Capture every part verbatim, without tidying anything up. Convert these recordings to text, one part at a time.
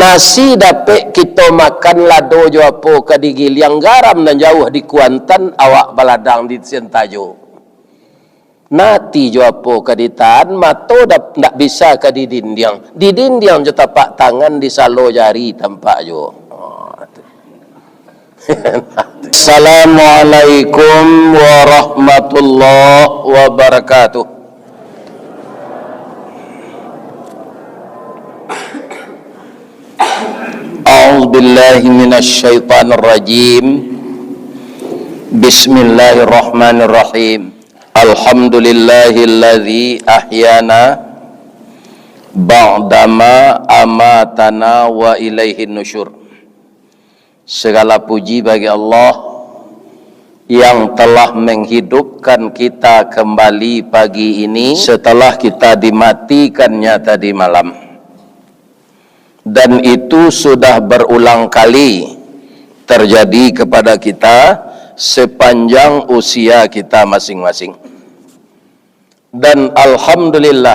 Nasi dapek kito makan, lado jo apo ka digiliang, garam nan jauah di Kuantan, awak baladang di Sentajo. Nati jo apo ka ditahan, mato dap-, ndak bisa ka didindiang. Didindiang jo tapak tangan, di salo jari tampak juo. Assalamualaikum warahmatullahi wabarakatuh. A'udzubillahi minasyaitonirrajim. Bismillahirrahmanirrahim. Alhamdulillahilladzi ahyana ba'dama amatana wa ilaihin nusyur. Segala puji bagi Allah yang telah menghidupkan kita kembali pagi ini setelah kita dimatikannya tadi malam. Dan itu sudah berulang kali terjadi kepada kita sepanjang usia kita masing-masing. Dan alhamdulillah,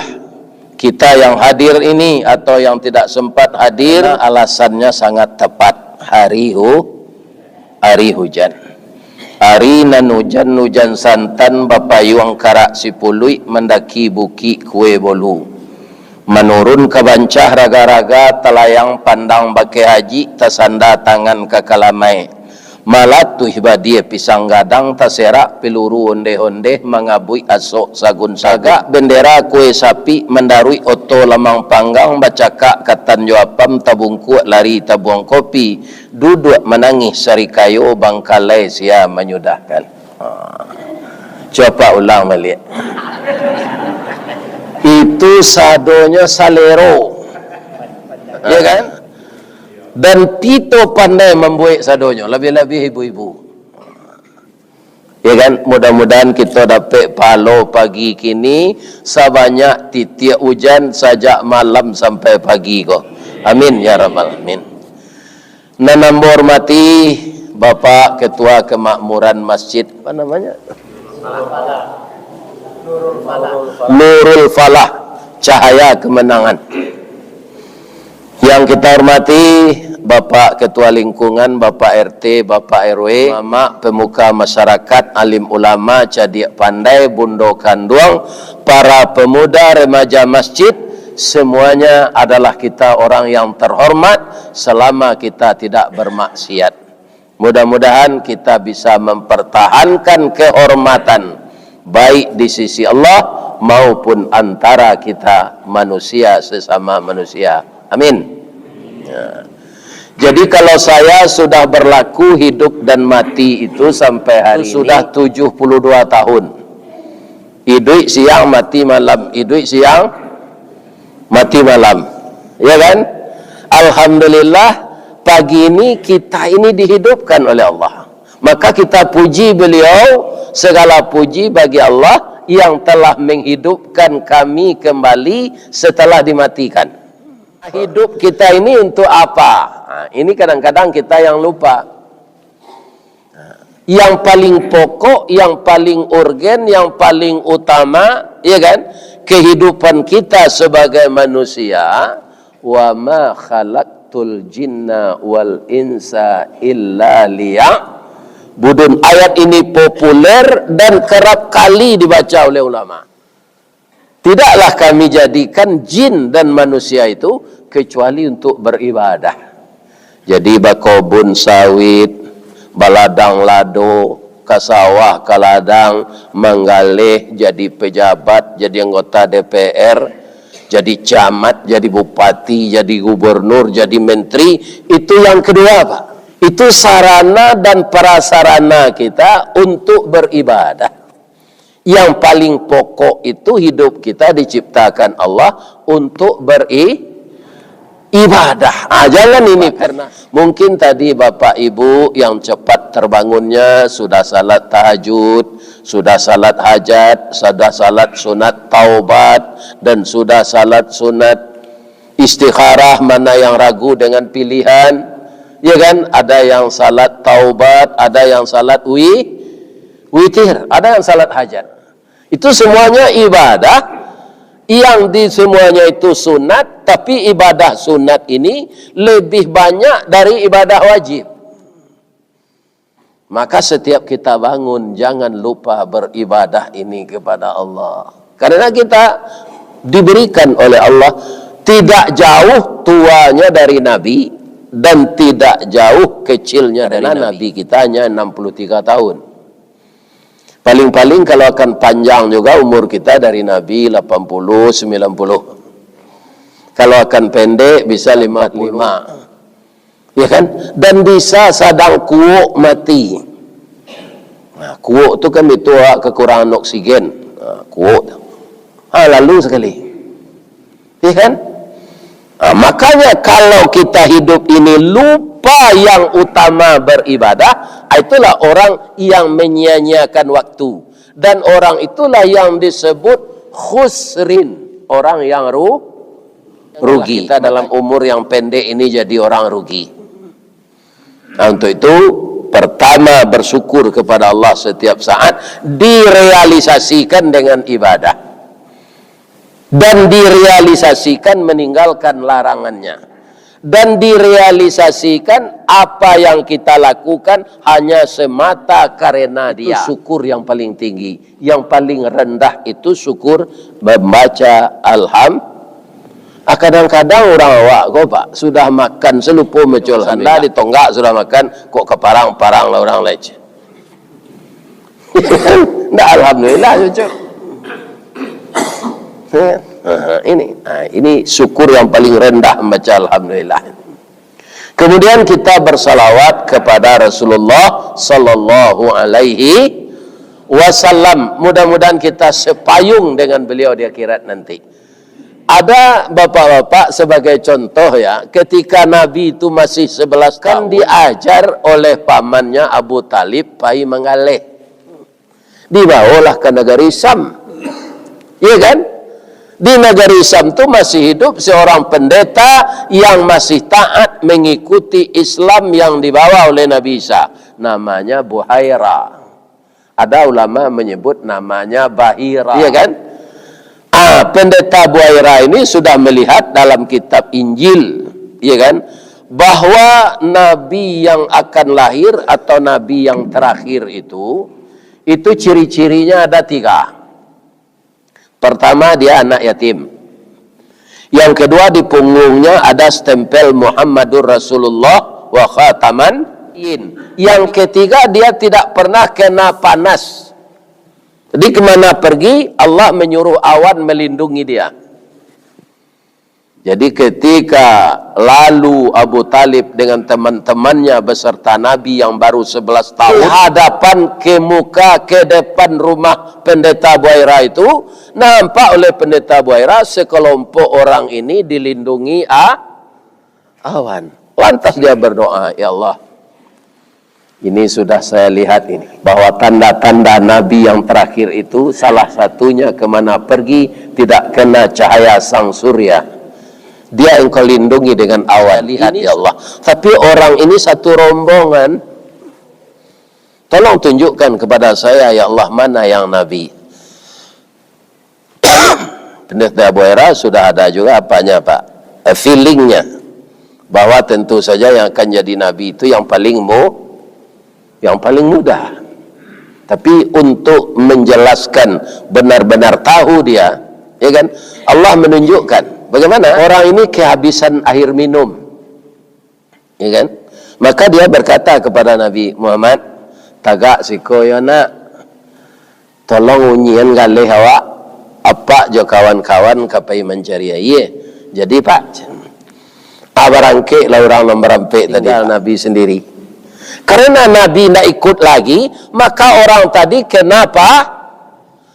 kita yang hadir ini atau yang tidak sempat hadir, alasannya sangat tepat, hari hu-, hari hujan. Ari nan ujan-ujan santan, bapayuang karak sipuluik, mandaki bukik kue bolu. Manurun ka bancah raga-raga, talayang pandang bakeh hajik, tasanda tangan ka kalamai. Malatuih badia pisang gadang, taserak peluru ondeh-ondeh, mangabuik asok sagun sagak, bendera kue sapik, mandaruik oto lamang panggang, bacakak katan jo apam, tabungkuak lari tabuang kopi, duduak manangih sarikayo, bangkalai sia manyudahkan. Ha. Cubo ulang baliak. Itu sadonyo salero. Ya kan? Dan kito pandai mambuek sadonyo, labiah-labiah ibu-ibu. Ya kan? Mudah-mudahan kito dapek pahalo pagi kini sabanyak titiak ujan sajak malam sampai pagi ko. Amin ya rabbal alamin. Nan ambo hormati Bapak Ketua Kemakmuran Masjid, apa namanya? Nurul Falah, Cahaya Kemenangan. Yang kita hormati Bapak Ketua Lingkungan, Bapak R T, Bapak R W, mamak, pemuka masyarakat, alim ulama, cadiak pandai, bundo kanduang, para pemuda remaja masjid, semuanya adalah kita orang yang terhormat selama kita tidak bermaksiat. Mudah-mudahan kita bisa mempertahankan kehormatan, baik di sisi Allah maupun antara kita manusia sesama manusia. Amin. Ya. Jadi, kalau saya sudah berlaku hidup dan mati itu sampai hari ini, sudah tujuh puluh dua tahun. Iduik siang, mati malam, iduik siang, mati malam. Ya kan? Alhamdulillah, pagi ini kita ini dihidupkan oleh Allah. Maka kita puji Beliau, segala puji bagi Allah yang telah menghidupkan kami kembali setelah dimatikan. Hidup kita ini untuk apa? Nah, ini kadang-kadang kita yang lupa. Yang paling pokok, yang paling urgen, yang paling utama, ya kan? Kehidupan kita sebagai manusia, "Wa ma khalaqtul jinna wal insa illa liya-" Budun, ayat ini populer dan kerap kali dibaca oleh ulama. Tidaklah Kami jadikan jin dan manusia itu kecuali untuk beribadah. Jadi, bakobun sawit, baladang lado, ka sawah, ka ladang, manggaleh, jadi pejabat, jadi anggota D P R, jadi camat, jadi bupati, jadi gubernur, jadi menteri, itu yang kedua, Pak. Itu sarana dan prasarana kita untuk beribadah. Yang paling pokok itu, hidup kita diciptakan Allah untuk beri-, ibadah. Ah, jangan ini pernah. Mungkin tadi Bapak Ibu yang cepat terbangunnya sudah salat tahajud, sudah salat hajat, sudah salat sunat taubat, dan sudah salat sunat istikharah, mana yang ragu dengan pilihan, ya kan? Ada yang salat taubat, ada yang salat wi-, witir, ada yang salat hajat. Itu semuanya ibadah. Yang di semuanya itu sunat, tapi ibadah sunat ini lebih banyak dari ibadah wajib. Maka setiap kita bangun, jangan lupa beribadah ini kepada Allah. Karena kita diberikan oleh Allah, tidak jauh tuanya dari Nabi, dan tidak jauh kecilnya dari Nabi. Nabi kita hanya enam puluh tiga tahun. Paling-paling kalau akan panjang juga umur kita dari Nabi lapan puluh, sembilan puluh. Kalau akan pendek bisa lima puluh lima. Ya kan? Dan bisa sadang kuok mati. Nah, kuok tu kan itu awak kekurangan oksigen. Nah, kuok tu. Ha, lalu sekali. Ya kan? Ha, makanya kalau kita hidup ini lupa yang utama beribadah, itulah orang yang menyia-nyiakan waktu. Dan orang itulah yang disebut khusrin, orang yang ru-, rugi. Kita dalam umur yang pendek ini jadi orang rugi. Nah, untuk itu, pertama, bersyukur kepada Allah setiap saat, direalisasikan dengan ibadah. Dan direalisasikan meninggalkan larangannya. Dan direalisasikan apa yang kita lakukan hanya semata karena Dia. Itu syukur yang paling tinggi. Yang paling rendah itu syukur membaca alham-, Ah, kadang-kadang urang awak ko, Pak, sudah makan salupo maco alhamdulillah, ditonggak sudah makan, kok ka parang-parang lah urang lai. Ndak alhamdulillah, cucuk. Ya, ha, ini, ha, ini syukur yang paling rendah membaca alhamdulillah. Kemudian kita bersalawat kepada Rasulullah sallallahu alaihi wasallam. Mudah-mudahan kita sepayung dengan beliau di akhirat nanti. Ada bapak-bapak, sebagai contoh ya, ketika Nabi itu masih sebelas tahun, diajar oleh pamannya Abu Talib pai manggaleh. Dibawolah ka nagari Syam. Iya kan? Di nagari Syam tu masih hidup seorang pendeta yang masih taat mengikuti Islam yang dibawa oleh Nabi Isa. Namanya Buhaira. Ada ulama menyebut namanya Bahira. Iya kan? Ah, pendeta Buhaira ini sudah melihat dalam kitab Injil, iya kan? Bahwa nabi yang akan lahir atau nabi yang terakhir itu, itu ciri-cirinya ada tiga. Pertama, dia anak yatim. Yang kedua, di punggungnya ada stempel Muhammadur Rasulullah wa khataman nabiyyin. Yang ketiga, dia tidak pernah kena panas. Jadi, kemana pergi, Allah menyuruh awan melindungi dia. Jadi, ketika lalu Abu Talib dengan teman-temannya beserta Nabi yang baru sebelas tahun, di hadapan ke muka, ke depan rumah Pendeta Buhaira itu, nampak oleh Pendeta Buhaira sekelompok orang ini dilindungi a-, awan. Lantas dia berdoa, "Ya Allah, ini sudah saya lihat ini, bahwa tanda-tanda Nabi yang terakhir itu salah satunya kemana pergi tidak kena cahaya sang surya. Dia Engkau lindungi dengan awan. Lihat, ya Allah. Tapi orang ini satu rombongan. Tolong tunjukkan kepada saya, ya Allah, mana yang Nabi." Pendeta Buhaira sudah ada juga apanya, Pak, eh, feelingnya, bahwa tentu saja yang akan jadi nabi itu yang paling mu-, yang paling muda. Tapi untuk menjelaskan benar-benar tahu dia, ya kan, Allah menunjukkan bagaimana orang ini kehabisan air minum. Ya kan? Maka dia berkata kepada Nabi Muhammad, "Tagak siko yo, Nak. Tolong unyian galeh awak, apak jo kawan-kawan ka pai mancari aia. Jadi, Pak, ah, barangkeklah urang nan barampek tadi, tinggal Pak. Nabi sendiri." Karena Nabi ndak ikut lagi, maka orang tadi kena pa-,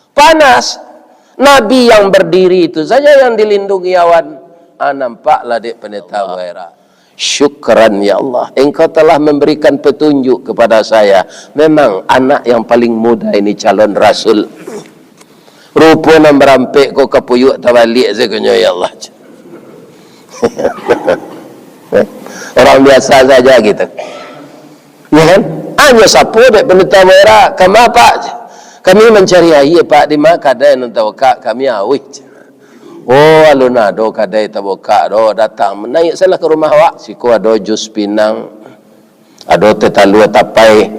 panas. Nabi yang berdiri itu saja yang dilindungi awan. Ah, nampaklah dek Pendeta Buhaira. "Syukran, ya Allah, Engkau telah memberikan petunjuk kepada saya. Memang anak yang paling muda ini calon rasul." Rupo nan barampek ko kapuyuak tabaliak sakonyo, ya Allah. Orang biasa saja gitu. Ya kan? Hanyo sapo dek Pendeta Buhaira, "Kama, Pak?" "Kami mancari aia, Pak, di ma kadai nan tabukak, kami auih." Oh, alun ado kadai tabukak doh, datang, naiak sajolah ka rumah awak. Siko ado jus pinang, ado teh talua tapai,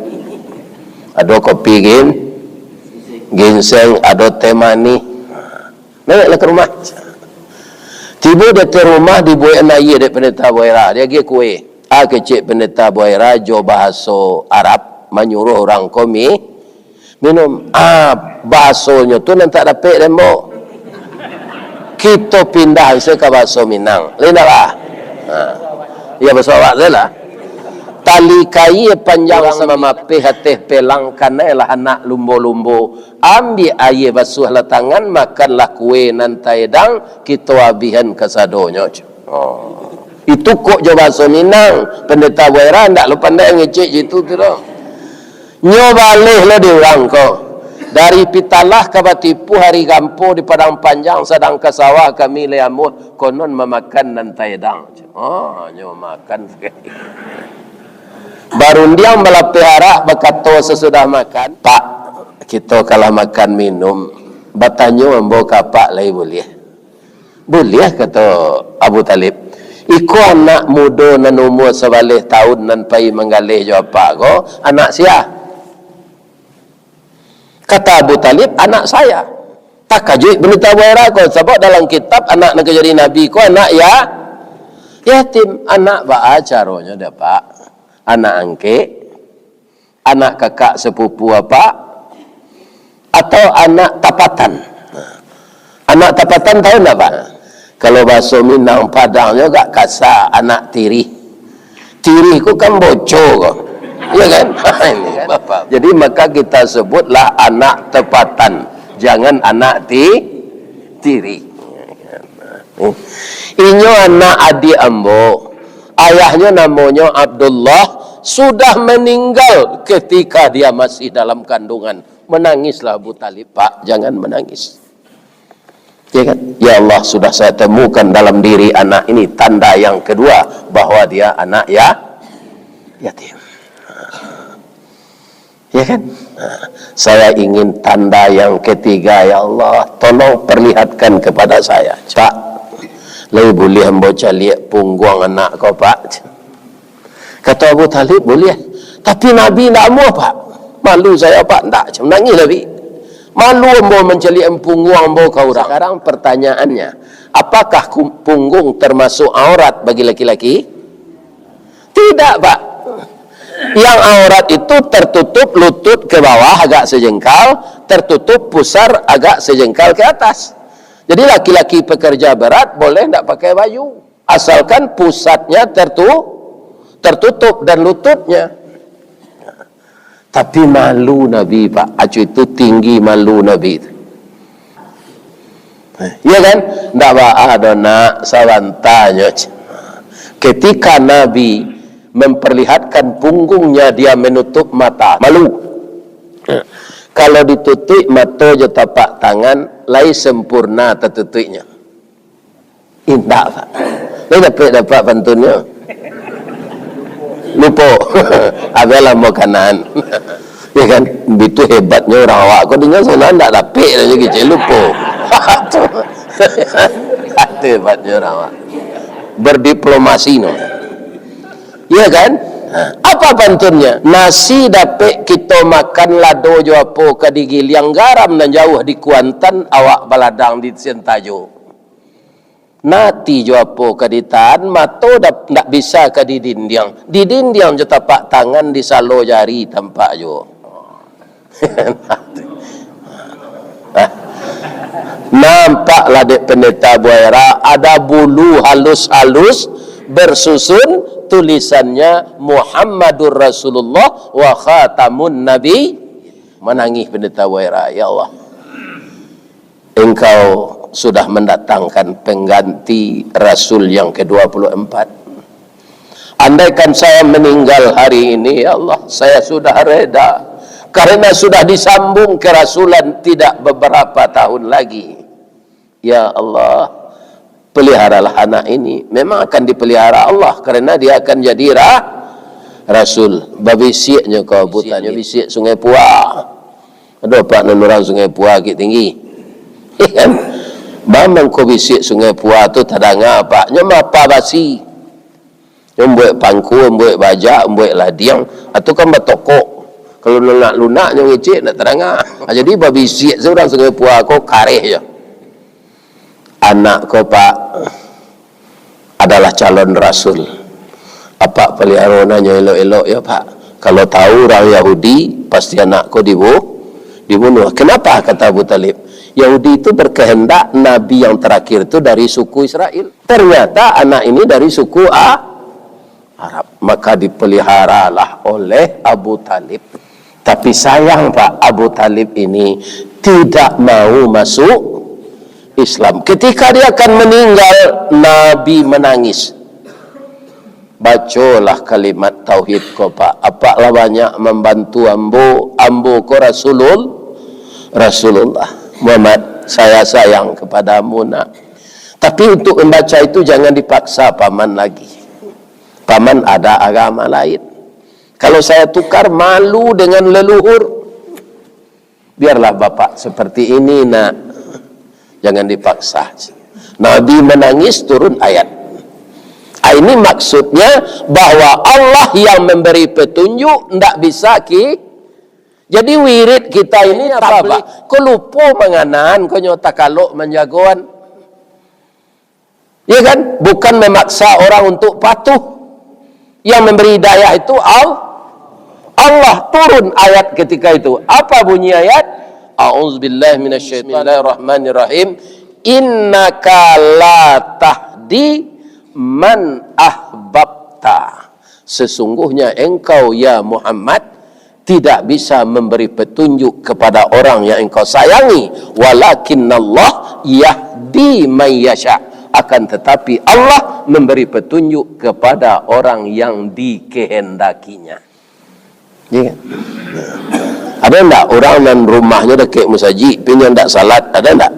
ado kopi gin-, ginseng, ado teh manih. Naiaklah ka rumah. Tibo di ateh rumah, dibuekan aia dek Pandeta Buaira, diagiah kue. A kecek Pandeta Buaira jo bahaso Arab, manyuruah urang ko mi-, minum. Ah, bahasonyo tu nan tak dapek dek ambo. Kito pindah se ka bahaso Minang. Lain dak lah? Ha. Iyo, bahaso awak se lah. Tali kaia panjang mamapeh ateh pelang, kanailah anak lumbo-lumbo. Ambiak aia, basuahlah tangan, makanlah kue nan taedang, kito abihan kasadonyo. Oh. Itu kok jo bahaso Minang, Pandeta Buaira ndak lo pandai ngecek jitu tu doh. Nyo baleh lo di urang ko. Dari Pitalah ka Batipuah, ari gampo di Padang Panjang, sadang ka sawah kami lai amuah, konon mamakan nan taedang. Oh, nyo makan sakali. Barundiang balapeh arak, bakato sasudah makan, "Pak, kito kalah makan minum, batanyo ambo ka Apak lai buliah?" "Buliah," kato Abu Thalib. "Iko anak mudo nan umua sabaleh taun nan pai manggaleh jo Apak ko, anak sia?" Kata Abu Thalib, "Anak saya." Takajuik Pandeta Buaira ko, sabab dalam kitab anak nan ka jadi nabi ko anak ya-, yatim. "Anak baa caronyo dek Apak? Anak angkek? Anak kakak sapupu Apak? Atau anak tapatan?" Anak tapatan tahu ndak, Pak? Kalau bahaso Minang Padangnyo agak kasa, anak tirih. Tirih ko kan boco ko. Iya kan? Ini kan? Jadi maka kita sebutlah anak tepatan. Jangan anak ti-, tirih. Inyo anak adiak ambo. Ayahnyo namonyo Abdullah, sudah meninggal ketika dia masih dalam kandungan. Menangislah Abu Thalib, "Pak, jangan menangis." Ya kan? "Ya Allah, sudah saya temukan dalam diri anak ini tanda yang kedua bahwa dia anak ya-, yatim." Ya kan? "Saya ingin tanda yang ketiga, ya Allah, tolong perlihatkan kepada saya." "Pak, lai buliah ambo caliak pungguang anak ko, Pak?" Kato Abu Thalib, "Buliah. Tapi Nabi ndak amuah, Pak. Malu saya, Pak." Ndak, cam nangih Nabi. "Malu ambo mancaliak pungguang ambo ka urang." Sekarang pertanyaannya, apakah ku-, punggung termasuk aurat bagi laki-laki? Tidak, Pak. Yang aurat itu tertutup lutut ke bawah agak sejengkal, tertutup pusar agak sejengkal ke atas. Jadi laki-laki pekerja berat boleh ndak pakai baju. Asalkan pusatnya tertu-, tertutup dan lututnya. Tapi malu Nabi, Pak. Acu itu tinggi malu Nabi tu. Ya kan? Ndak baa doh, nak, sabantanyo. Ketika Nabi memperlihatkan punggungnya, dia menutup mata. Malu. Kalau ditutuik mato jo tapak tangan, lai sempurna tatutuiknyo. Indak, Pak. Lai dapek, dapek pantunnyo. Lupo. Abih lah makanan. Ya kan? Bitu hebatnyo urang awak. Kok dengan sana ndak dapek lah jo kicik, lupo. Itu hebatnyo urang awak. Berdiplomasi no. Ya kan? Ha, apa pantunnyo? Nasi dapek kito makan, lado jo apo ka digiliang, garam nan jauah di Kuantan, awak baladang di Sentajo. Nasi jo apo ka ditahan, mato dap-, ndak bisa ka didindiang. Didindiang jo tapak tangan, disalo jari tampak juo. Nampaklah dek Pendeta Buaira, ada bulu halus-halus bersusun, tulisannya Muhammadur Rasulullah wa khatamun Nabi. Manangih Pendeta Buaira, "Ya Allah, Engkau sudah mendatangkan pengganti Rasul yang kedua puluh empat. Andaikan saya meninggal hari ini, ya Allah, saya sudah reda, karena sudah disambung kerasulan tidak beberapa tahun lagi. Ya Allah, peliharalah anak ini." Memang akan dipelihara Allah, karena dia akan jadi ra-, rasul. Babisiaknyo ka Abu Thalib, bisiak Sungai Pua. Ado apak nan urang Sungai Pua, Bukittinggi. Kan? Ba mangko bisiak Sungai Pua tu tadanga, Pak. Nyo mapa basi. Nyo buek pangku, buek bajak, buek ladiang, atau kan batokok. Kalau lunak-lunak nyo ngecek, ndak tadanga. Ah, jadi babisiak se urang Sungai Pua ko kareh jo. Anak ko, Pak, adalah calon rasul. Apak peliharo nanyo elok-elok yo, Pak. Kalau tahu urang Yahudi, pasti anak ko dibu-, dibunuh. Kenapa, kata Abu Talib? Yahudi itu berkehendak nabi yang terakhir itu dari suku Israel. Ternyata anak ini dari suku A-, Arab. Maka dipeliharalah oleh Abu Talib. Tapi sayang, Pak, Abu Talib ini tidak mau masuk Islam. Ketika dia akan meninggal, Nabi menangis. Bacolah kalimat tauhid ko, Pak. Apak lah banyak membantu ambo. Ambo ko Rasulul-, Rasulullah. Muhammad, saya sayang kepadamu, nak. Tapi untuk membaca itu jangan dipaksa paman lagi. Paman ada agama lain. Kalau saya tukar, malu dengan leluhur. Biarlah bapak seperti ini, nak. Jangan dipaksa. Nabi menangis, turun ayat. Ah, ini maksudnya bahwa Allah yang memberi petunjuk, ndak bisa ki-, jadi wirid kita ini apa, Pak? Ko lupo manganan, ko nyo takalok manjagoan. Ya kan? Bukan memaksa orang untuk patuh. Yang memberi hidayah itu Al-, Allah. Turun ayat ketika itu. Apa bunyi ayat? A'udzubillahi minasyaitonirrahmanirrahim. Innaka la tahdi man ahbabta. Sesungguhnya engkau, ya Muhammad, tidak bisa memberi petunjuk kepada orang yang engkau sayangi, walakinnallah yahdi man yasha, akan tetapi Allah memberi petunjuk kepada orang yang dikehendakinya. Ya kan? Ada ndak orang nan rumahnyo dakek musajik, tapi nyo ndak salat? Ada ndak?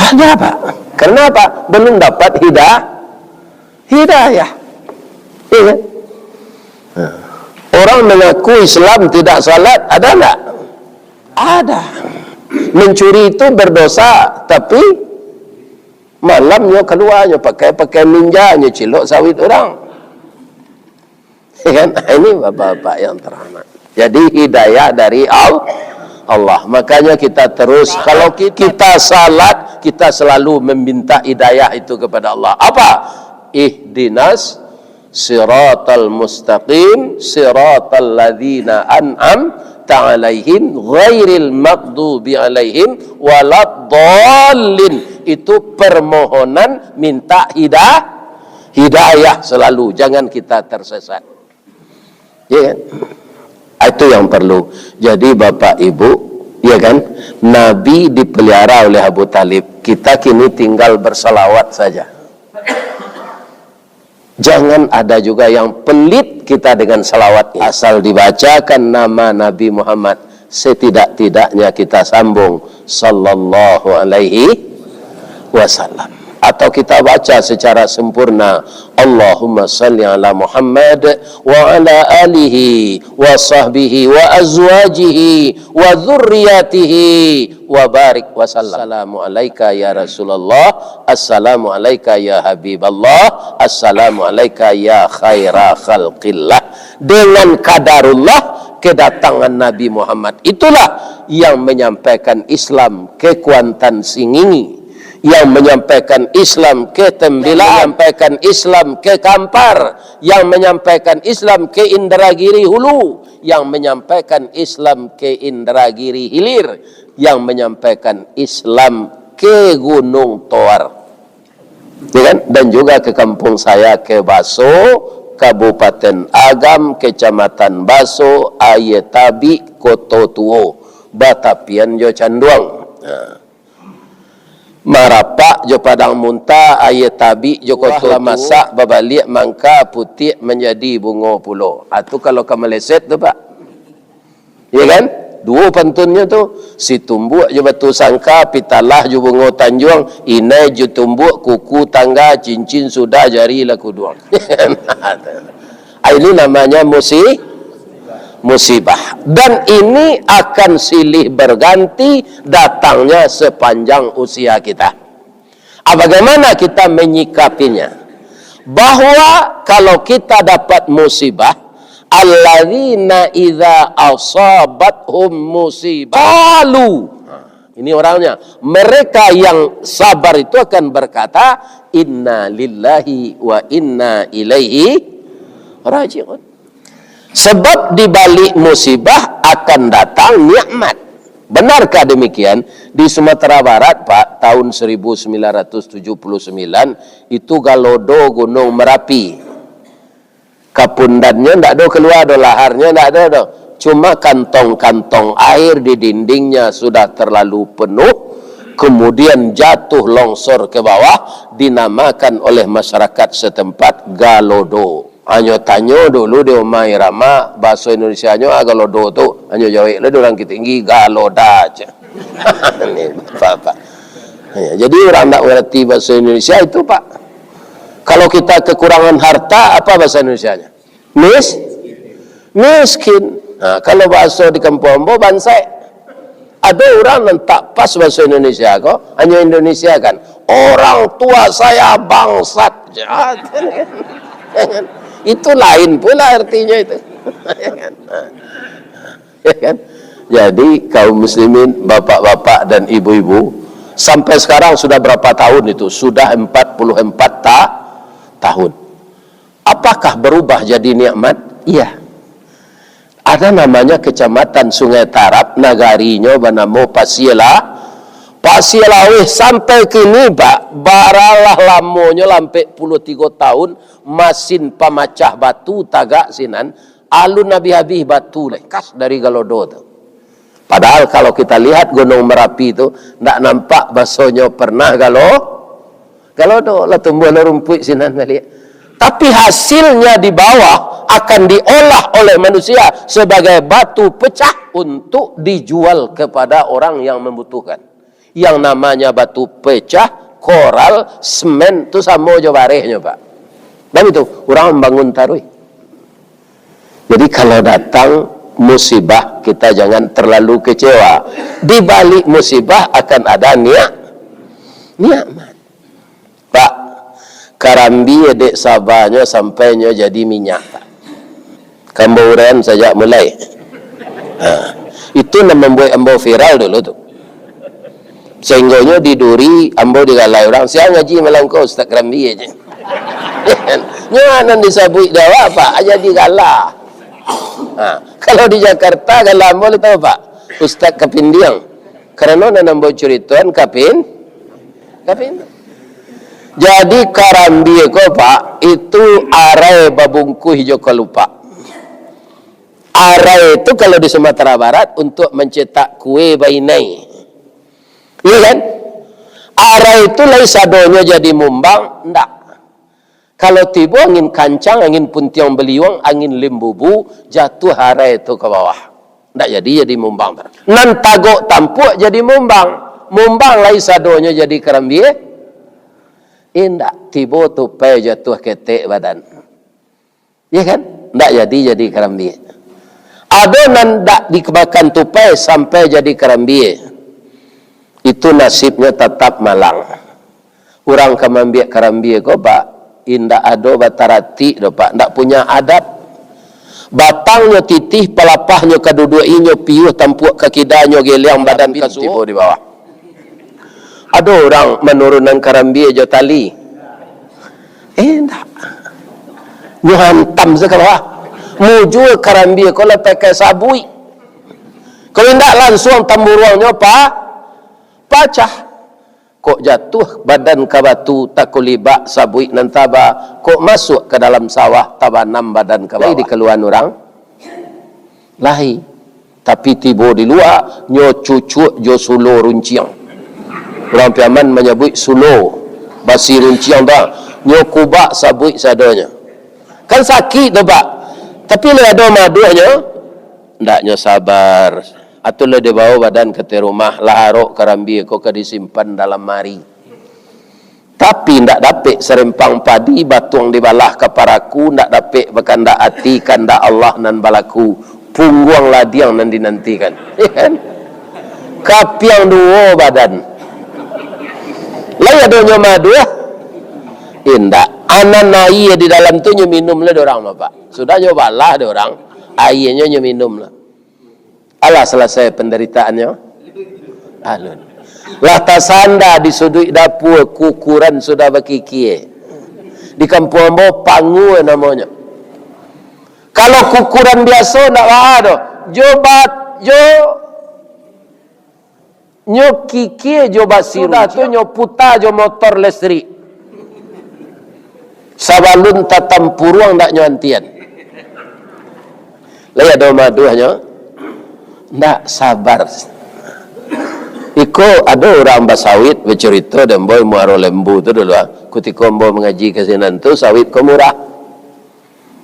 Ada, Pak. Karena apa? Belum dapat hida-, hidayah. Iya kan? Nah, orang mengaku Islam tidak salat, ada ndak? Ada. Mencuri itu berdosa, tapi malamnyo kaluarnyo pakai pakaian ninja, nyo cilok sawit orang. Ya kan? Ini bapak-bapak yang terhormat. Jadi hidayah dari Al-, Allah. Makanya kita terus, kalau kita salat, kita selalu meminta hidayah itu kepada Allah. Apa? Ihdinas siratal mustaqim, siratal ladzina an'amta alaihim, ghairil maghdubi alaihim waladdallin. Itu permohonan minta hida-, hidayah selalu, jangan kita tersesat. Ya kan? Itu yang perlu. Jadi, Bapak Ibu, ya kan, Nabi dipelihara oleh Abu Talib. Kita kini tinggal bersalawat saja. Jangan ada juga yang pelit kita dengan salawat. Asal dibacakan nama Nabi Muhammad, setidak-tidaknya kita sambung sallallahu alaihi wasallam. Atau kita baca secara sempurna, Allahumma salli ala Muhammad wa ala alihi wa sahbihi wa azwajihi wa dzurriyyatihi wa barik wa sallam. Assalamu alaika ya Rasulullah, assalamu alaika ya Habiballah, assalamu alaika ya khaira khalqillah. Dengan kadarullah, kedatangan Nabi Muhammad itulah yang menyampaikan Islam ke Kuantan Singingi, yang menyampaikan Islam ke Tembila, menyampaikan Islam ke Kampar, yang menyampaikan Islam ke Indragiri Hulu, yang menyampaikan Islam ke Indragiri Hilir, yang menyampaikan Islam ke Gunung Toar. Ya kan? Dan juga ke kampung saya, ke Baso, Kabupaten Agam, Kecamatan Baso, Aia Tabik, Koto Tuo, batapian jo Canduang. Nah. Marapak jo Padang Munta, Aia Tabik jo Koto Tuo. Lah masak, babaliak mangka, putiak manjadi bungo pulo. Ah, tu kalau ka meleset tu, Pak. Ya kan? Duo pantunnyo tu, Situmbuak jo Batu Sangka, Pitalah jo Bungo Tanjuang, Inai jo Tumbuak, Kuku Tangga, Cincin Sudah, Jari Lah Kuduang. Ah, ini namanya musi-, musibah. Dan ini akan silih berganti datangnya sepanjang usia kita. Ah, bagaimana kita menyikapinya? Bahwa kalau kita dapat musibah, alladzina idza asabathum musibah, qalu. Nah, ini orangnya. Mereka yang sabar itu akan berkata, "Inna lillahi wa inna ilaihi raji'un." Sebab di balik musibah akan datang nikmat. Benarkah demikian? Di Sumatera Barat, Pak, tahun seribu sembilan ratus tujuh puluh sembilan, itu galodo Gunung Merapi. Kapundannyo ndak ado kalua doh, laharnyo ndak ado doh. Cuma kantong-kantong air di dindingnya sudah terlalu penuh, kemudian jatuh longsor ke bawah, dinamakan oleh masyarakat setempat galodo. Hanyo tanyo dulu di Uma Irama, bahaso Indonesianyo, ah, galodo tu. Hanyo jawek lah di urang Bukittinggi, galoda, cek. Ni, Bapak. Ya, jadi urang ndak mangarati bahaso Indonesia itu, Pak. Kalau kita kekurangan harta, apa bahasa Indonesianya? Mis-, miskin. Nah, kalau bahaso di kampuang ambo, bansek. Ado urang nan tak pas bahaso Indonesia ko, hanyo Indonesia kan. "Orang tua saya bangsat." Itu lain pula artinya itu. Ya kan? Jadi, kaum muslimin, bapak-bapak dan ibu-ibu, sampai sekarang sudah berapa tahun itu? Sudah empat puluh empat ta-, tahun. Apakah berubah jadi nikmat? Iya. Ada namanya Kecamatan Sungai Tarab, nagarinyo banamo Pasiela-, Pasielaweh. Sampai kini, Pak, baralah lamonyo, lampek puluah tigo tahun, masin pamacah batu tagak sinan, alun abih-abih batu lekas dari galodo tu. Padahal kalau kita lihat Gunung Merapi tu, ndak nampak basonyo pernah galo-, galodo, lah tumbuah lah rumpuik sinan baliak. Tapi hasilnya di bawah akan diolah oleh manusia sebagai batu pecah untuk dijual kepada orang yang membutuhkan. Yang namanya batu pecah, koral, semen, tu samo jo barehnyo, Pak. Dan itu, urang mambangun taruih. Jadi, kalau datang musibah, kita jangan terlalu kecewa. Di balik musibah akan ada nia-, nikmat. Pak, karambia dek sabanyo sampai nyo jadi minyak, Pak. Ka ambo uraian sajak mulai. Ha. Itu nan mambuek ambo viral dulu tu. Sahinggonyo di Duri, ambo digalai urang, "Sia ngaji malam ko, Ustaz Karambia," je. Nyo nan disabuik dek awak, Pak, jadi gala. Ha. Kalau di Jakarta, gala ambo lai tahu, Pak? Ustaz Kapindiang. Karano nan ambo curitoan kapin-, kapin-. Jadi, karambia ko, Pak, itu arai babungkuih jo kalupak. Arai tu kalau di Sumatera Barat untuk mencetak kue bainai. Iya kan? Arai tu lai sadonyo jadi mumbang, ndak. Kalau tibo angin kancang, angin puntiang baliuang, angin limbubu, jatuah arai tu ka bawah. Ndak jadi, jadi mumbang. Nan tagok tampuak jadi mumbang. Mumbang lai sadonyo jadi karambia? Indak, tibo tupai jatuah ketek badan. Iya kan? Ndak jadi, jadi karambia. Ado nan ndak dimakan tupai sampai jadi karambia. Itu nasibnyo tatap malang. Urang ka maambiak karambia ko, Pak, indak ado bataratik doh, Pak. Ndak punya adab. Batangnyo titih, palapahnyo ka duduak inyo, piuah tampuak ka kidanyo, geliang badan ka suok. Tibo di bawah. Ado urang manurunan karambia jo tali? Eh, indak. Nyo hantam se ka bawah. Mujua karambia ko lah pakai sabuik. Kalau indak, lansuang tamburuangnyo pa-, pacah. Kok jatuah badan ka batu, takulibak sabuik nan taba, kok masuak ka dalam sawah, tabanam badan ka bawah. Lai dikaluaan urang. Lai. Tapi tibo di lua, nyo cucuak jo sulo runciang. Urang Piaman manyabuik sulo, basi runciang tu, nyo kubak sabuik sadonyo. Kan sakik tu, Pak. Tapi lai ado maduahnyo, ndak nyo sabar. Atau lah dibawa badan ka ateh rumah, lah arok karambia ko ka disimpan dalam mari. Tapi ndak dapek sarempang padi, batuang dibalah ka paraku, ndak dapek bakandak ati, kandak Allah nan balaku. Pungguang ladiang nan dinantikan. Iya kan? Kapiang duo badan. Lai ado nyo maduah? Indak. Anan aia di dalam tu nyo minum lah dek urang, Bapak. Sudah nyo balah dek urang, aianyo nyo minum lah. Alah, salasai pandaritaannyo. Alun. Lah tasanda di suduik dapua, kukuran sudah bakikia. Di kampuang ambo, pangua namonyo. Kalau kukuran biaso, ndak baa doh. Jo bat-, jo, nyo kikia jo basiru. Sudah tu nyo puta jo motor listrik. Sabalun tatampuruang ndak nyo antian. Lai ado maduahnyo? Ndak, sabar. Iko ado urang basawit bacarito dek ambo, Muaro Lembu tu dulu, ah. Kutiko ambo mangaji ka sinan tu, sawit ko murah.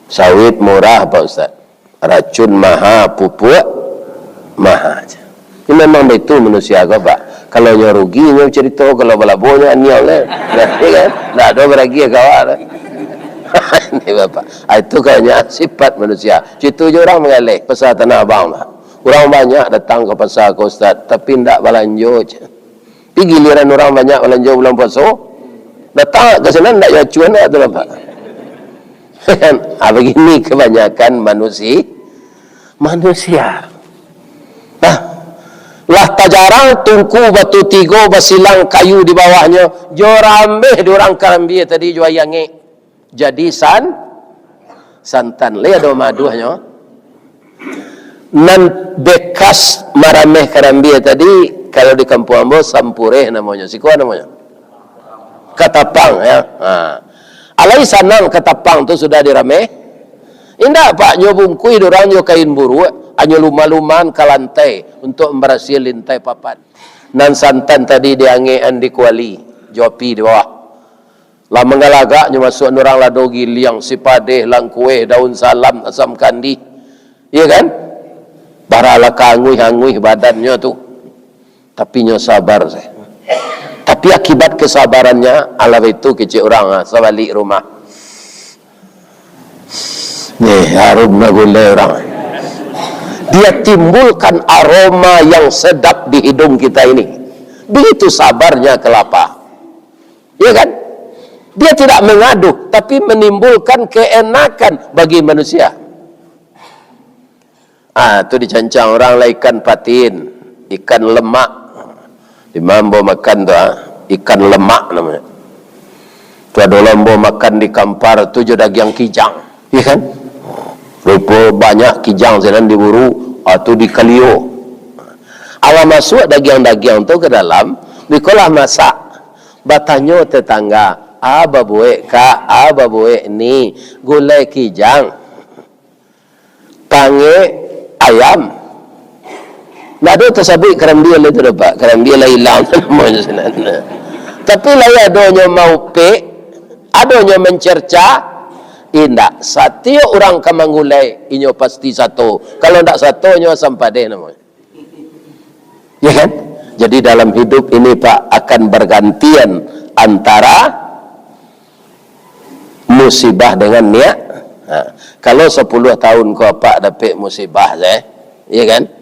Sawit murah, Pak Ustaz. Racun maha, pupuak maha. Ini memang baitu manusia ko, Pak. Kalau nyo rugi, nyo carito, kalau balabo, nyo aniau lah. Nah, iya kan? Ndak ado baragiah ka awak lah. Ini, Bapak. Ah, itu kayaknya sifat manusia. Situ je urang manggaleh pasar Tanah Abang, Pak. Urang banyak datang ka pasar ko, Ustaz, tapi ndak balanjo, ceh. Tapi giliran urang banyak balanjo bulan puaso, datang ka sinan ndak yo acuan tu, Bapak. Kan? Ah, bagini kabanyakan manusi-, manusia. Nah, lah tajarang tungku batu tigo basilang kayu di bawahnyo, jo rambeh di urang karambia tadi jo aia angek. Jadi san-, santan. Lai ado maduahnyo? Nan bekas marameh karambia tadi, kalau di kampuang ambo, sampureh namonyo. Siko namonyo? Katapang, ya. Ha. Alai sanang katapang tu sudah dirameh? Indak, Pak, nyo bungkuih dek urang jo kain buruak, anyo luma-lumaan ka lantai untuk mambarasiahan lintai papan. Nan santan tadi diangekan di kuali, jo api di bawah. Lah manggalagaknyo masuak urang lado giliang, sipadeh, langkueh, daun salam, asam kandih. Iya kan? Baralah kaanguih-anguih badannyo tu. Tapi nyo sabar sajo. Tapi akibat kesabarannya, alah baitu kecek urang, ah, sabalik rumah. Nih, harum lah gulai urang. Dia timbulkan aroma yang sedap di hidung kita ini. Begitu sabarnya kelapa. Ya kan? Dia tidak mengaduh, tapi menimbulkan keenakan bagi manusia. Ah, tu dicancang urang lah ikan patin, ikan lemak. Di ma ambo makan tu, ah, ikan lemak namonyo. Tu ado lo ambo makan di Kampar tu jo dagiang kijang, ya kan? Rupo banyak kijang sinan diburu, ah, tu dikalio. Alah masuak dagiang-dagiang tu ka dalam, bikolah masak. Batanyo tetangga, "A babuek, Kak, a babuek ni, gulai kijang, pangek ayam." Ndak ado tasabuik karambia lai tu, Pak. Karambia lah ilang namonyo sinan. Tapi lai adonyo maupek, adonyo mancerca, indak. Satiok urang ka manggulai, inyo pasti sato. Kalau ndak sato, nyo asam padeh namonyo. Ya kan? Jadi dalam hidup ini, Pak, akan bergantian antara musibah dengan niat. Ha, kalau sapuluah tahun ko apak dapek musibah, eh, ya kan?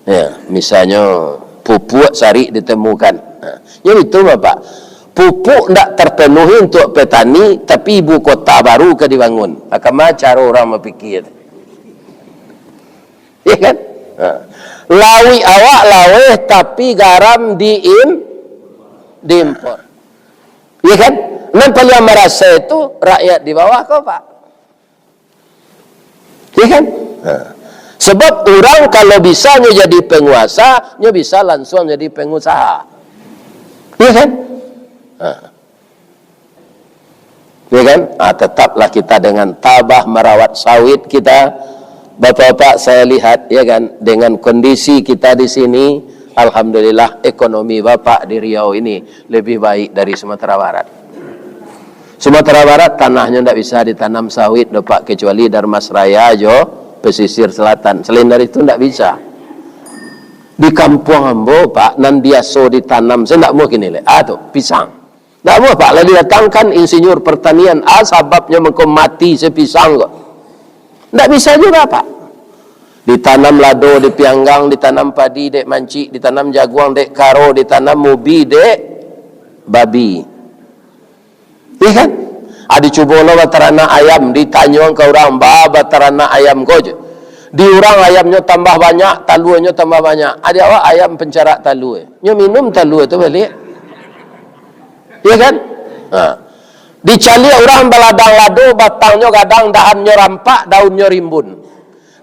Ya, misalnyo pupuk sarik ditemukan. Ha, nyo itu, Bapak. Pupuk ndak terpenuhi untuk petani, tapi ibu kota baru ka dibangun. Ha, kama caro urang bapikir? Ya kan? Ha. Lauik awak laweh, tapi garam diim-, diimpor. Ya kan? Nan paliang marasai tu rakyat di bawah ko, Pak. Ya kan? Ha. Sebab urang kalau bisa nyo jadi penguasa, nyo bisa lansuang jadi pengusaha. Ya kan? Ha. Ya kan? Ah, tetaplah kita dengan tabah merawat sawit kita. Bapak-bapak, saya lihat, ya kan, dengan kondisi kita di sini, alhamdulillah, ekonomi Bapak di Riau ini lebih baik dari Sumatera Barat. Sumatera Barat tanahnyo ndak bisa ditanam sawit doh, Pak, kecuali Darmasraya jo pesisir selatan. Selain dari itu, ndak bisa. Di kampuang ambo, Pak, nan biaso ditanam, saya ndak muah kini leh. Ah, tu, pisang. Ndak amuah, Pak, lah didatangkan insinyur pertanian, ah, sababnyo mangko mati se pisang ko. Ndak bisa juo, Pak. Ditanam lado dek pianggang, ditanam padi dek mancik, ditanam jaguang dek karo, ditanam ubi dek babi. Iya kan? Ah, dicubo lo bataranak ayam, ditanyoan ka urang, "Ba, bataranak ayam ko je." Di urang ayamnyo tambah banyak, taluanyo tambah banyak. Ah, di awak ayam pancarak talua. Nyo minum talua tu baliak. Iya kan? Ha. Dicaliak urang baladang lado, batangnyo gadang, dahannyo rampak, daunnyo rimbun.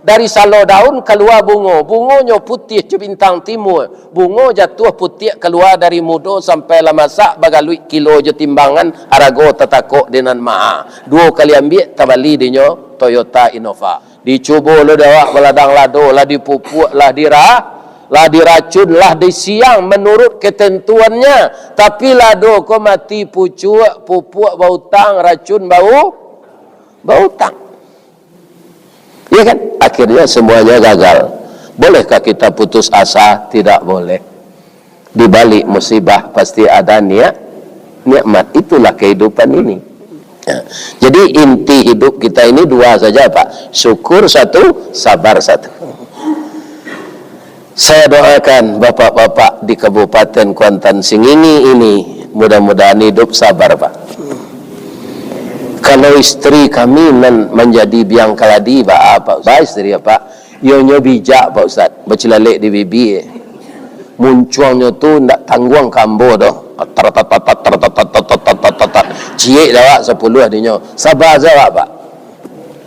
Dari salo daun kalua bungo, bungonyo putiah jo bintang timua, bungo jatuah putiak kalua dari mudo sampai lah masak bagaluik kilo jo timbangan, harago tatakok di nan maha. Duo kali ambiak tabali dinyo Toyota Innova. Dicubo lo dek awak baladang lado, lah dipupuak, lah dira-, lah diracun, lah disiang manurut ketentuannya, tapi lado ko mati pucuak, pupuak bautang, racun bau-, bautang. Iya kan? Akhirnya semuanya gagal. Bolehkah kita putus asa? Tidak boleh. Di balik musibah pasti ada niat, nikmat. Itulah kehidupan ini. Ya. Jadi inti hidup kita ini dua saja, Pak. Syukur satu, sabar satu. Saya doakan bapak-bapak di Kabupaten Kuantan Sengingi ini, mudah-mudahan hidup sabar, Pak. Kalau isteri kami nan manjadi biang kaladi, ba, Pak, ba isteri, Pak, iyonyo bijak, Pak Ustaz, bacilalek di bibia. Muncuangnyo tu ndak tangguang ka ambo doh. Tar, tar, tar, tar, tar, tar, tar, tar, tar, tar, tar. Ciek dek awak sapuluah dinyo. Sabar sajo awak, Pak.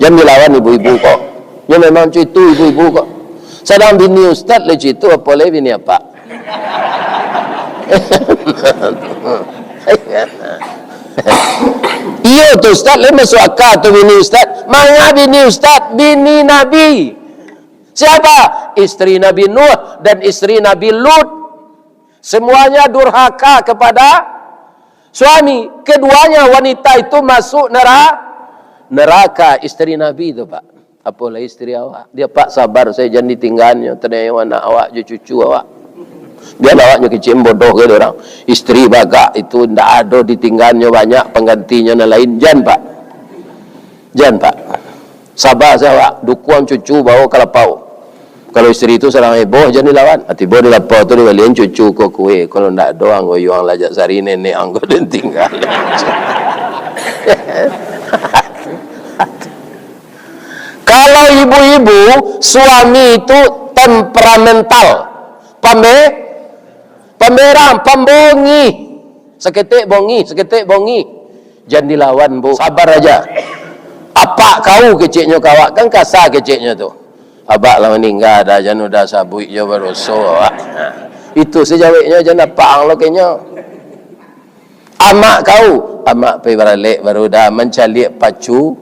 Jan dilawan ibu-ibu ko. Nyo memang cuitu ibu-ibu ko. Sadang bini ustaz lah cuitu, apo lai bini apak. Iyo tu ustaz, lai masuak aka tu bini ustaz. Manga bini ustaz, bini Nabi. Siapa? Isteri Nabi Nuh dan isteri Nabi Lut. Semuanya durhaka kepada suami. Keduanya wanita itu masuk nera-, neraka. Isteri Nabi itu, Pak. Apolah isteri awak. Dia, "Pak, sabar sajo, jan ditingganyo. Taniayo anak awak jo cucu awak. Bialah awaknyo kecek, bodoh ke urang. Isteri bagak itu ndak ado ditingganyo, banyak panggantinyo nan lain." Jan, Pak. Jan, Pak. Sabar sajo awak, dukuang cucu bawo ka lapau. Kalau isteri tu sadang heboh, jan dilawan. Ah, tibo di lapau tu dibalian cucu ko kue. Kalau ndak ado, ang goyuang lah jak sari nenek ang ko den tingga. Kalau ibu-ibu, suami itu temperamental. Pame-, Pamerang, pambongih. Saketek bongih, saketek bongih. Jan dilawan, Bu. Sabar aja. Apak kau keceknyo ka awak, kan kasa keceknyo tu. Abak lah maningga dah, jan udah sabuik jo badoso awak. Itu sajaweknyo, jan apak ang lo kenyo. Amak kau, amak pai baralek baru dah mancaliak pacu.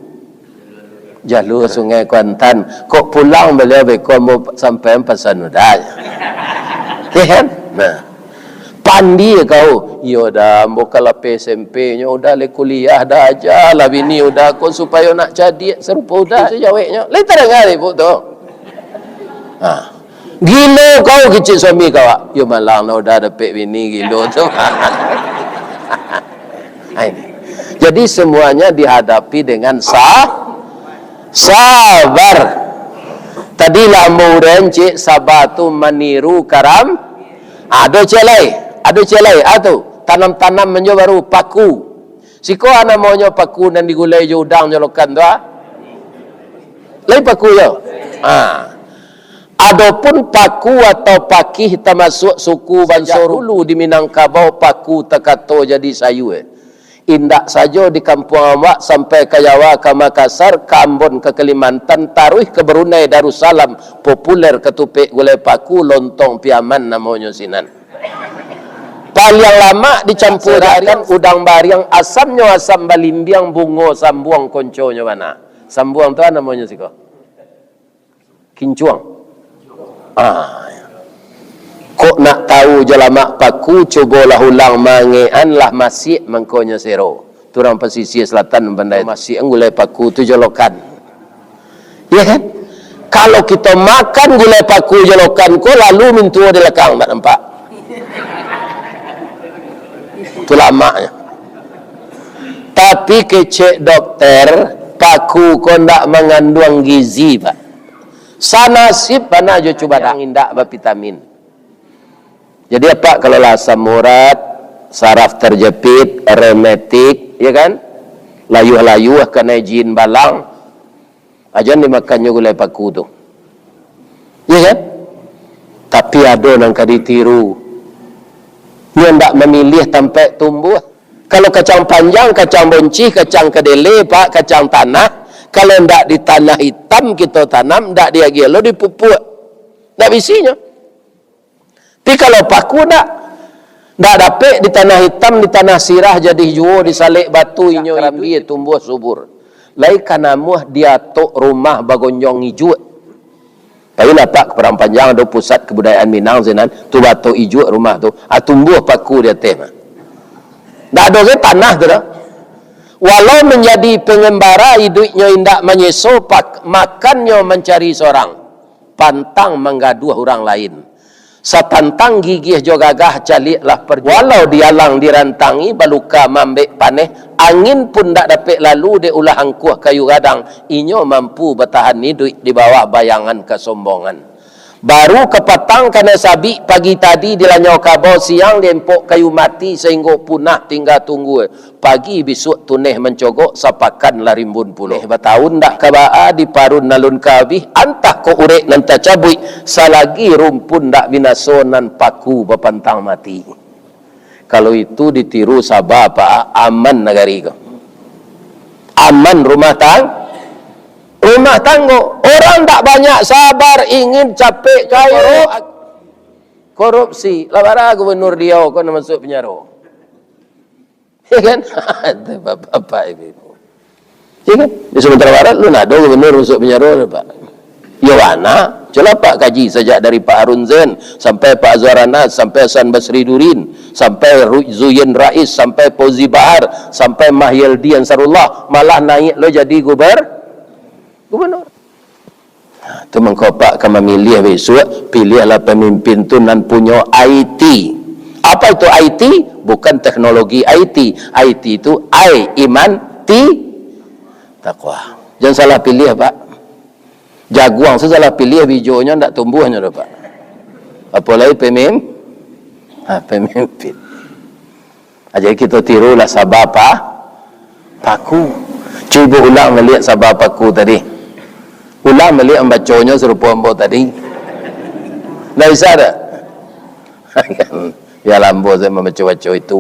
Jalua Sungai Kuantan. Kok pulang baliau beko ambo sampaian pasan udah. Ya kan? Nah. Pandi kau. Iyo dah, ambo ka lapeh S M P nyo udah, lai kuliah dah, aja lah bini udah ko supayo nak cadiak sarupo udah. Itu jaweknyo. Lai tadanga ibu tu. Ha. Gilo kau kecek suami kau, ah. Yo malang lah udah dapek bini gilo tu. Ai. Jadi semuanya dihadapi dengan sa-, sabar. Tadi lah ambo uraian, cek, sabar tu maniru karam. Ado cek lai, ado cek lai. Ah tu, tanam-tanam manjo baru paku. Siko ah namonyo paku nan digulai jo udang jolokan tu ah. Lai paku jo. Ah. Adopun paku atau pakih tamasuak suku banso dulu di Minangkabau, paku takato jadi sayua. Indak sajo di kampuang awak, sampai ka Jawa, ka Makassar, ka Ambon, ka Kalimantan, taruih ka Brunei Darussalam, populer katupek gulai paku, lontong Piaman namonyo sinan. Paliang lamak dicampua garam, udang bariang, asamnyo asam balimbiang, bungo sambuang konconyo bana. Sambuang tu ah namonyo siko. Kincuang. Ah, ya. Kok nak tahu jo lamak paku, cubolah ulang mangean lah masiak mangkonyo sero. Tu urang pasisia selatan pandai masiak gulai paku tu jolokan. Iya kan? Kalau kito makan gulai paku jolokan ko, lalu mintuo di lakang, tak nampak. Tu lamaknyo. Tapi kecek dokter, paku ko ndak manganduang gizi, Pak. Sanasib bana jo cubadak, indak bavitamin. Jadi apak kalau lah asam urat, saraf terjepit, rematik, ya kan? Layuah-layuah kanai jin balang, ajan dimakannyo gulai paku tu. Ya kan? Tapi ado nan ka ditiru. Nyo ndak mamiliah tampaik tumbuah. Kalau kacang panjang, kacang boncih, kacang kedele, Pak, kacang tanah, kalau ndak di tanah itam kito tanam, ndak diagiah lo dipupuak. Ndak bisinyo. Tapi kalau paku ndak, ndak dapek di tanah itam, di tanah sirah, jadi juo di salek batu, inyo karambia tumbuah subur. Lai ka namuah di atok rumah bagonjong ijuak. Pailah, Pak, ka Padang Panjang, ado pusat kebudayaan Minang sinan, tu batok ijuak rumah tu. Ah, tumbuah paku di ateh mah. Ndak ado ge tanah tu doh. Walau manjadi pangambara, iduiknyo indak manyeso, pak-, makannyo mancari sorang, pantang manggaduah urang lain. Satantang gigiah jo gagah, caliaklah parjuangan. Walau dialang dirantangi, baluka maambek paneh, angin pun ndak dapek lalu dek ulah angkuah kayu gadang, inyo mampu batahan iduik di bawah bayangan kasombongan. Baru kapatang kanai sabik, pagi tadi dilanyau kabau, siang diempok kayu mati, sainggo punah tingga tunggua. Pagi bisuak tuneh mancogok, sapakan lah rimbun pulo. Neh batahun ndak ka baa, diparun alun ka abih, antah kok urek nan tacabuik, salagi rumpun ndak binaso, nan paku bapantang mati. Kalau itu ditiru Sabah, Pak, aman nagari ko. Aman rumah tang-, rumah tanggo. Orang ndak banyak sabar, ingin capek kayo. Korupsi. Lah bara gubernur Riau ko nan masuak penjaro. Ya kan? Bapak-bapak, ibu-ibu. Ya kan? Di Sumatera Barat, alun ado gubernur masuak penjaro, Pak. Yo bana, cubolah Pak kaji sajak dari Pak Harun Zain, sampai Pak Azwar Anas, sampai Hasan Basri Durin, sampai Ru-, Zuyen Rais, sampai Fauzi Bahar, sampai Mahyeldi Ansarullah, malah naiak lo jadi guber-, gubernur. Nah, tu mangko Pak ka mamiliah bisuak, piliahlah pamimpin tu nan punyo I T. Apa itu I T? Bukan teknologi I T. I T tu I, iman, T, takwa. Jan salah piliah, Pak. Jaguang tu salah piliah, bijonyo ndak tumbuahnyo doh, Pak. Apolai pemim-, ha, pemimpin. Ah, jadi kito tirulah Sabah, pa-, paku. Cubo ulang baliak Sabah paku tadi. Ulang baliak mambaconyo sarupo ambo tadi. Ndak bisa dak? Biarlah ambo sajo mambaco-baco itu.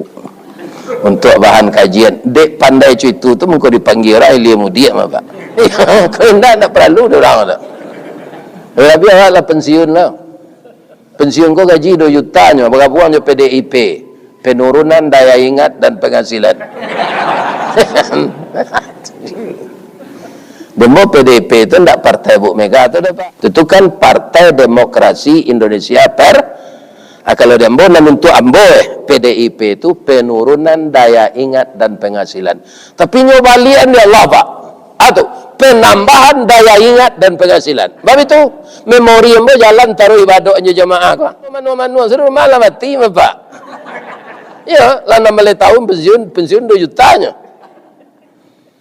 Untuak bahan kajian. Dek pandai co itu tu mangko dipanggia urang ilia mudiak mah, Pak. Kalau indak, indak paralu dek urang tu. Labiah awak lah pensiun lah. Pensiun ko gaji duo juta nyo, bagabuang jo P D I P. Penurunan daya ingat dan penghasilan. Dembo P D I P tu ndak partai Buk Mega tu doh, Pak. Itu tu kan Partai Demokrasi Indonesia Per-, ah, kalau di ambo, nan untuak ambo, eh, P D I P tu penurunan daya ingat dan penghasilan. Tapi nyo baliak-an di Allah, Pak. Ah, tu, penambahan daya ingat dan penghasilan. Bab itu, memori ambo jalan taruih ibadah jo jamaah ko. Manuang-manuang sudah malah mati, Bapak. Ya, lah anam baleh tahun pensiun, pensiun duo juta nyo.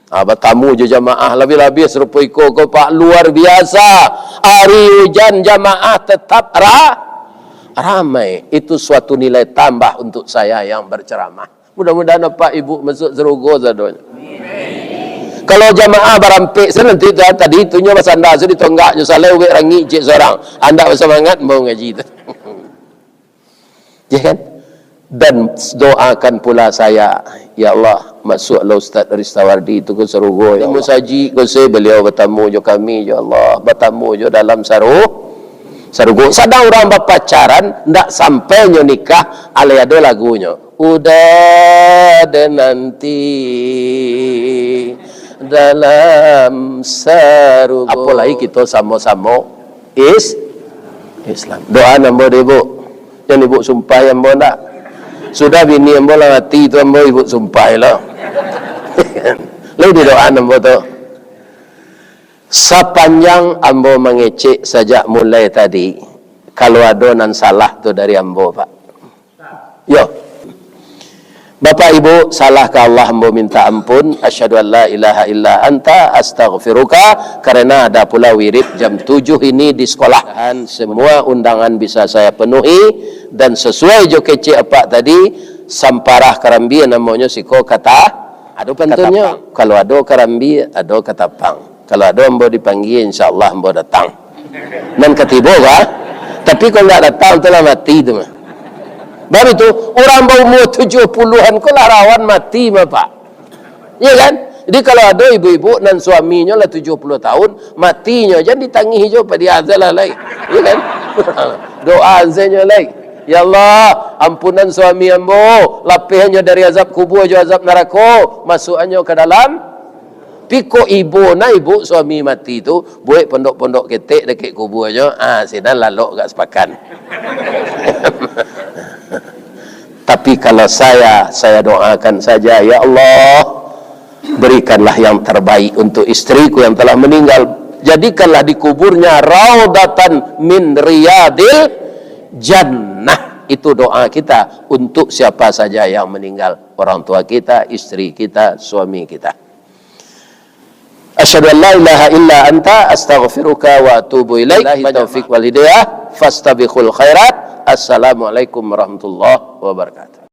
Ah, batamu jo jamaah, labiah-labiah sarupo iko ko, Pak, luar biasa. Ari ujan jamaah tetap ra-, ramai. Itu suatu nilai tambah untuk saya yang berceramah. Mudah-mudahan apak ibu masuak sarugo sadonyo. Kalau jamaah barampek se nanti tu, tadi tu nyo basanda se di tonggaknyo, salai ubek rangik ciek surang. Andak basamangat mau ngaji tu. Ya kan? Dan doakan pula saya, ya Allah, masuaklah Ustaz Ristawardi tu ka sarugo, ya Allah. Di musajik ko se baliau batamu jo kami, ya Allah, batamu jo dalam saru-, sarugo. Sadang urang bapacaran, ndak sampai nyo nikah, alai ado lagunyo. Udah ada nanti dalam sarugo. Apolai kito samo-samo is-, Islam. Doa ambo dek ibu. Jan ibu sumpah ambo ndak. Sudah bini ambo lah mati tu, ambo ibu sumpah lo. Lalu di doa ambo tu. Sapanjang ambo mangecek sajak mulai tadi, kalau ado nan salah tu dari ambo, Pak. Yo. Bapak Ibu, salah ka Allah ambo minta ampun. Asyhadu an la ilaha illa anta, astaghfiruka. Karena ada pula wirid jam tujuh ini di sekolah. Dan semua undangan bisa saya penuhi. Dan sesuai jo kecek apak tadi, samparah karambia namonyo siko kata, ado pantunnyo. Katapang. Kalau ado karambia, ado katapang. Kalau ado ambo dipanggia, insya Allah ambo datang. Nan katibo ka? Tapi kalau ndak datang, tu lah mati tu mah. Baru tu, urang baumua tujuh puluhan ko lah rawan mati mah, Pak. Iya kan? Jadi kalau ado ibu-ibu nan suaminyo lah tujuh puluh tahun, matinyo jan ditangih jo, Pak, diazalah lai. Iya kan? Doa sajo lai. Ya Allah, ampunan suami ambo, lapehnyo dari azab kubua jo azab narako, masuakannyo ka dalam Piko ibo na ibu suami mati tu, buek pondok-pondok ketek dakek kubuanyo, ah, sinan lalok agak sapakan. Tapi kalau saya, saya doakan saja, "Ya Allah, berikanlah yang terbaik untuk istriku yang telah meninggal. Jadikanlah di kuburnya raudatan min riyadil jannah." Itu doa kita untuk siapa saja yang meninggal, orang tua kita, istri kita, suami kita. Asyhadu an la ilaha illa anta, astaghfiruka wa atubu ilaik. Billahi taufiq wal hidayah, fastabiqul khairat. Assalamualaikum warahmatullahi wabarakatuh.